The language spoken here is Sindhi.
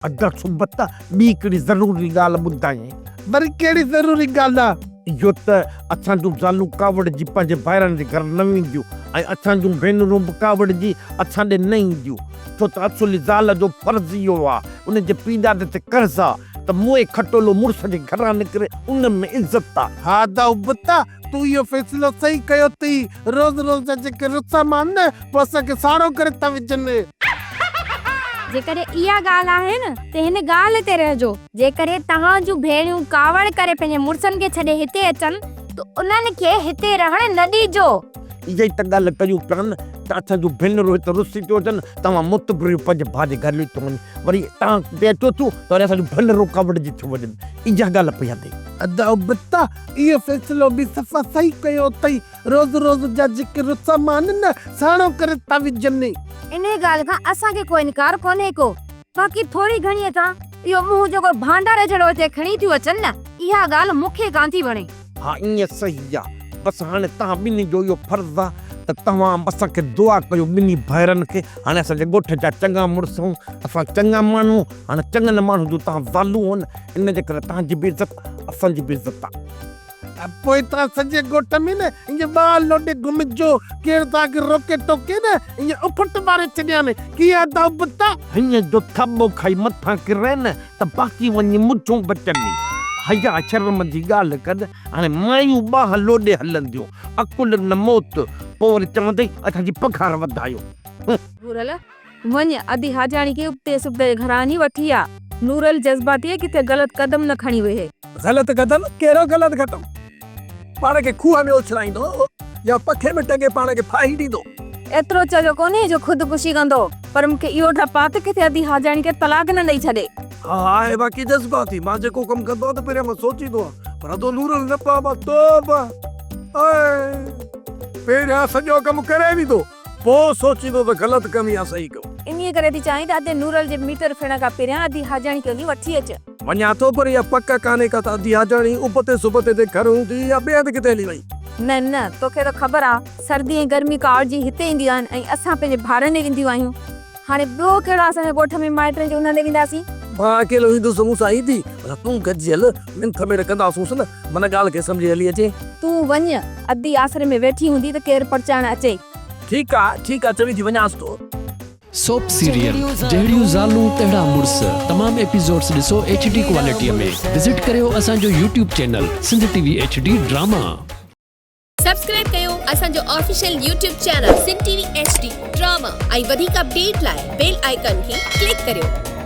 ادا سبت ٻي هڪڙي ضروري ڳالهه ٻڌايائين. وري ڪهڙي ضروري ڳالهه آ؟ اهو ته اسان جون زالون ڪاوڙجي پنهنجي ڀائرن جي گهر نه وينديون ۽ اسان جون ڀينرون به ڪاوڙجي اسان ڏي نه اينديون. ڇو ته اصل زال جو فرض اهو آ، ان جي پيء ڏاڏي تي قرض آ ته موئي کٽولو مڙس جي گهران نڪري ان ۾ عزت آ. ها ادا ابتا، تون اهو فيصلو صحيح ڪيو اٿئي. روز روز جا جيڪي رسم آهن نه، پوء اسان کي ساڙو ڪري ٿا وجهن. جيڪڏهن اها ڳالهه آهي نه ته هن ڳالهه تي رهجو. جيڪڏهن توهان جون ڀيڻيون ڪاوڙ ڪري پنهنجي مڙسن کي ڇڏي هتي اچن ته انهن کي هتي رهڻ نه ڏجو. اها ئي ته ڳالهه ڪيون پيا نه ته اسان جون ڀينرون هت رسي ٿيون اچن، توهان متبريون پنهنجي ڀاء جي گهر لٿيون وڃن، وري توهان اتي اچو ٿيون ته وري اسان جون ڀينرون ڪاوڙجي ٿيون وڃن. اها ڳالهه پئي هلي. ادا ابتا، اهو فيصلو به صفا صحيح ڪيو اٿئي. روز روز جا جيڪي رسم آهن نه، ساڻو ڪري ٿا وجهن. انهيء ڳالهه کان اسان کي ڪو انڪار ڪونهي ڪو. باقي ٿوري گهڻيء سان اهو منهن جيڪو ڀانڊاري جهڙو هتي کڻي ٿيون اچن نه، اها ڳالهه مون کي ڪانه ٿي وڻي. ها ائين صحيح آ. بس هاڻي توهان ٻنهي جو اهو فرض آ ته توهان اسان کي دعا ڪيو ٻنهي ڀائرن کي. هاڻي اسان جي ڳوٺ جا چڱا مڙس آهيون، اسان چڱا ماڻهو، هاڻي چڱن ماڻهن جون توهان زالون آهن، ان جي ڪري توهان جي به عزت اسان جي به عزت آ. پوء توهان سڄي ڳوٺ ۾ نه ائين ٻال لوڏي گهمجو، ڪير توهان کي روڪي ٽوڪي نه ائين اڦٽ ماري ڇڏيان. ڪيئن ادا ابتا؟ هيئن جو ٿاٻو کائي مٿان ڪرين نه ته باقي وڃي مٺون بچندي. حيا شرم جي ڳالهه ڪر، هاڻي مايون ٻانهن لوڏي هلنديون، عقل نه موت، پوء وري چوندئي اسان جي پگهار وڌايو. ڀورل، وڃ ادي حاجاڻي کي ابتي سبتي جي گهران وڃي وٺي آ. نورل جذباتي ڪٿي غلط قدم نه کڻي ويهي. غلط قدم؟ ڪهڙو غلط قدم؟ پاڻ کي کوهه ۾ اڇلائيندو يا پکي ۾ ٽنگي پاڻ کي ڦاهي ڏيندو؟ ايترو چريو ڪونهي جو خودڪشي ڪندو، پر مون کي اهو ڊپ آ ته ڪٿي ادي حاجاڻي کي طلاق نه ڏئي ڇڏي. ها آهي باقي جذباتي. مان جيڪو ڪم ڪندو آهيان ته پهريان مان سوچيندو آهيان پر ادو نورل نه پاء توبه آهي پهريان سڄو ڪم ڪري ويندو. پوء سوچيندو ته غلط ڪم يا صحيح ڪم. انهيء ڪري ٿي چاهين ته ادي نورل جي ميٽر ڦرڻ کان پهريان ادي حاجاڻي کي وڃي وٺي اچ. وڃان ٿو پر اها پڪ ڪانهي ڪا ته ادي حاجاڻي ابتي سبتي تي گهر هوندي يا ٻئي هنڌ ڪٿي هلي وئي. نه نه توکي ته خبر آ سردي ۽ گرمي ڪاوڙجي هتي اينديون آهن ۽ اسان پنهنجي ڀائرن ڏي وينديون آهيون. هاڻي ٻيو ڪهڙو اسان جي ڳوٺ ۾ مائٽن جي انهن ڏي وينداسين. مان اڪيلو ايندس مون سان ايندي پر تون گڏجي هل منٿ ميڙ ڪنداسونس نه من ڳالهه کي سمجهي هلي اچين. تون وڃ ادي آسري ۾ ويٺي هوندي ته ڪير پرچائڻ اچئي. ٺيڪ آ ٺيڪ آ چوين ٿي وڃانس ٿو. سوپ سيريل جهڙيون زالون تهڙا مڙس تمام ايپيسوڊس ڏسو ايڇ ڊي ڪوالٽي ۾ وزٽ ڪريو اسان جو YouTube channel Sindh T V H D drama. Subscribe ڪيو اسان جو official YouTube channel Sindh T V H D drama ۽ وڌيڪ اپڊيٽ لاء بيل آئيڪان کي ڪلڪ ڪريو.